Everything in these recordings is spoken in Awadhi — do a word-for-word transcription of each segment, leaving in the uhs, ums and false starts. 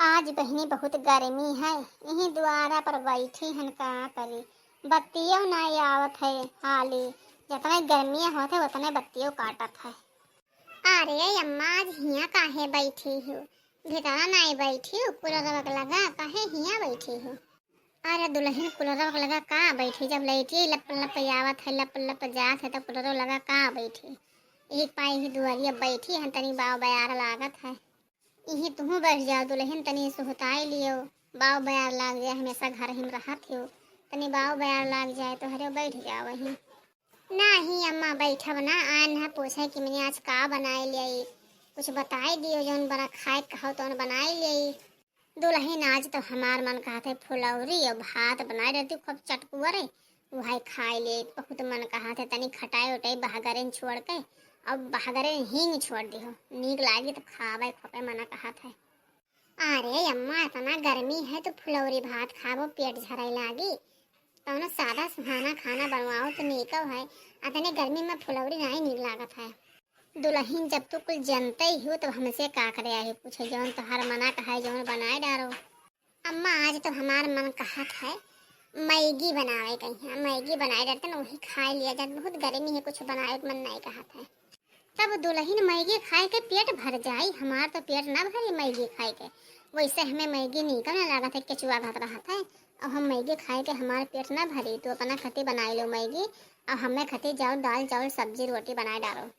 आज बहिनी बहुत गर्मी है, यहीं दुआरा पर बैठी हन, का करी, बत्तियों नाई आवत है हाली। जतने गर्मियाँ होत है, उतने बत्तियों काटत है। अरे अम्मा, आज हियाँ काहे बैठी हो? भीतरा नाई बैठी हो, कूलरवा के लगा काहे हियाँ बैठी हो? अरे दुलहिन, कूलरवा के लगा का बैठी, जब लइटिये लप लप आवत है, लप लप जात है, तब कूलरवा लगा का बैठी? एक पाई ही दुआरिया बैठी है, तनी बाव बयार लागत है। इही तुहूँ बैठ जाओ दुलहिन, तनी सुहताई लियो, बाव बयार लाग जाए, हमेशा घर ही में रहत हो, तनी बाव बयार लाग जाए तो हरे बैठ जाओ वहीं। नाही अम्मा, बैठब ना, आन है पूछे कि मैंने आज का बनाए लियाई, कुछ बताए दियो, जौन बना खाए कहो तौन बनाए लियाई। दुलहिन, आज तो हमार मन कहत है फुलौरी और भात बनाए रहती खूब चटकुअरे, वही खाए ले बहुत मन कहत है, तनी खटाई उटाई बहगरेन छोड़ के और बहगरेन हींग छोड़ दिहो, नीक लागी तो खावे खोपे मन कहत है। अरे अम्मा, इतना गर्मी है तो फुलौरी भात खाबो, पेट झरे लागी, तौनो सादा सुहाना खाना बनवाओ तो नीको है, अतने गर्मी में फुलौरी नाई नीक लागत है। दुलहिन, जब तू कुल जनते ही हो, तब हमसे का करे आए पूछे, जौन तोहार मना कहे, जौन बनाए डारो। अम्मा, आज तो हमार मन कहत है मैगी बनावे कहीं, मैगी बनाए डारते ना, वही खाए लिया जात, बहुत गर्मी है, कुछ बनावे के मन नहीं कहत है। तब दुलहिन, मैगी खाए के पेट भर जाई, हमार तो पेट ना भरी मैगी खाए के। वैसे हमें मैगी नीक ना लागत है, केचुआ भात रहत है, और हम मैगी खाए के हमार पेट ना भरी, तू अपना खती बनाए लो मैगी, और हमें खती जाओ दाल चावल सब्जी रोटी बनाए डारो।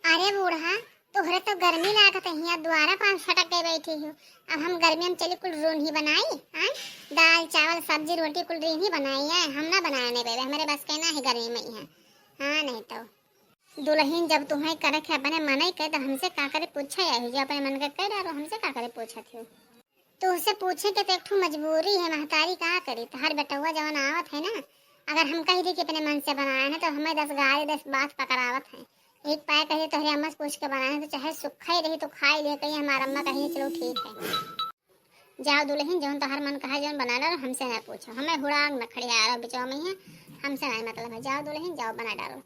अरे बूढ़ा, तोहरे तो गर्मी लागत है, हियाँ दुआरा पर हम सटक के बैठी हो। अब हम गर्मी में चली कुल रोन्ही बनाई, हाँ? दाल, चावल, सब्जी, रोटी कुल रोन्ही बनाई है, हम ना बनाए नहीं पावे, हमारे बस के ना है गर्मी में यहाँ। हाँ, नहीं तो। दुलहिन, जब तुम्हें करे के अपने मन ही के, तो हमसे का करे पूछे आई हो, जो अपने मन के कह डारो, हमसे का करे पूछत हो? तोहसे पूछे के तो एक ठो मजबूरी है महतारी, का करी, तोहार बेटउआ जवन आवत है ना, अगर हम कह दी कि अपने मन से बनाए ना, तो हमें दस गाली दस बात पकड़ावत है। एक पाए कह दे तोहरे अम्मा से पूछ के बनाए, तो चाहे सुखा ही रही तो खाई ले, कहीं हमार अम्मा कही चलो ठीक है। जाओ दुलहिन, जौन तोहार मन कहा जौन बना लो, हमसे ना पूछो, हमें हुड़ांग न खड़िया रहो बिचवा में है, हमसे ना मतलब है। जाओ दुलहिन, जाओ बना डालो।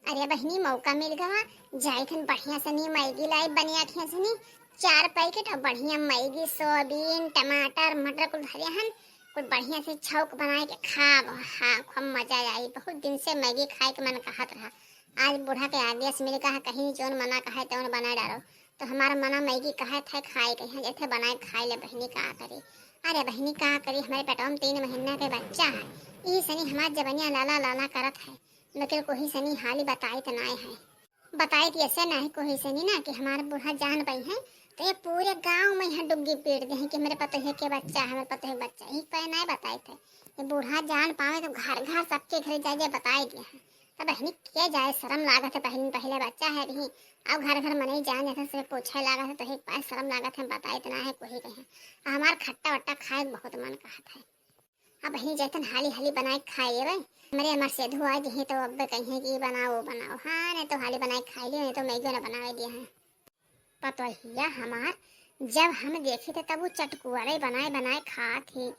अरे बहिनी, मौका मिल गवा, जाइत हन बढ़िया सनी मैगी लाई, बनिया खिया सनी चार पैकेट और बढ़िया मैगी, सोयाबीन, टमाटर, मटर कुल भरे हन, कुल बढ़िया से छौक बनाए के खाब। हाँ, खूब मजा आई। बहुत दिन से मैगी खाए के मन कहत रहा, आज बूढ़ा के आदेश मिल गवा, कहीं जौन मना कहे तौन बना डारो। तो हमारा मना मैगी कहत है खाए के, हाँ, जैसे बनाए खाए ले बहिनी, का करी। अरे बहिनी, का करी, हमारे पेटवा में तीन महीना के बच्चा है, यही सनी हमार जबनिया लाला लाला करत है। लेकिन कोई सनी हाली बताइत नाय है। बताइत ऐसे नाय कोई सनी ना कि हमार बूढ़ा जान पाई है, तो ये पूरे गांव में यहाँ डुग्गी पीट दे हैं कि हमारे पतोहे के बच्चा है, हमारे पतोहे के बच्चा। एक पाए नाय बताइत है, ये बूढ़ा जान पावे तो घर घर सबके घरे जाए जाए बताए दिए हैं। तब बहिनी के जाए, शर्म लागत है, बहिनी पहले बच्चा है अभी, अब घर घर मनई जान जाते से पूछे लागत है, तो एक पाए शर्म लागत है, बताइत ना है कोई कहे। आ हमार खट्टा वट्टा खाए के बहुत मन कहत है। अब बहिनी जैतन हाली हाली बनाए के खाए लेबै। हमरे अमर सेधु आ जही तो अब कहिए कि "ई बनाओ, वो बनाओ।" हाँ, नहीं तो हाली बनाए के खाए लियो, नहीं तो मैगियो ना बनावे दिया है। पतोहिया हमार, जब हम देखी थे तब वो चटकुआरे बनाए बनाए खात ही।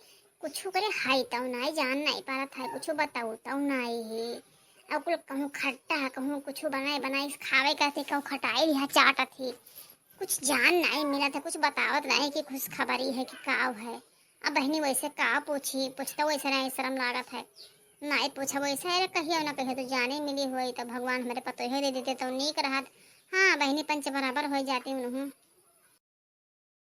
कुछ करे हाई तो नाई जान नाई पारत है, कुछ बताओ तो नाई है। अब कुल कहूँ खट्टा है, कहूँ कुछ बनाए बनाए खावे करते, कहूँ खटाई लिहा चाटत ही। कुछ जान नाई मिलत है, कुछ बतावत नाई कि खुशखबरी है कि काव है। अब बहिनी वैसे का पूछी, पूछता वैसे नहीं शर्म लागत है। नाई पूछा वैसे, अरे कहियो ना कहियो तो जाने मिली होई तो भगवान हमारे पतोहे दे देते तो नीक रहत। हाँ बहिनी, पंच बराबर हो जाती उन्हों।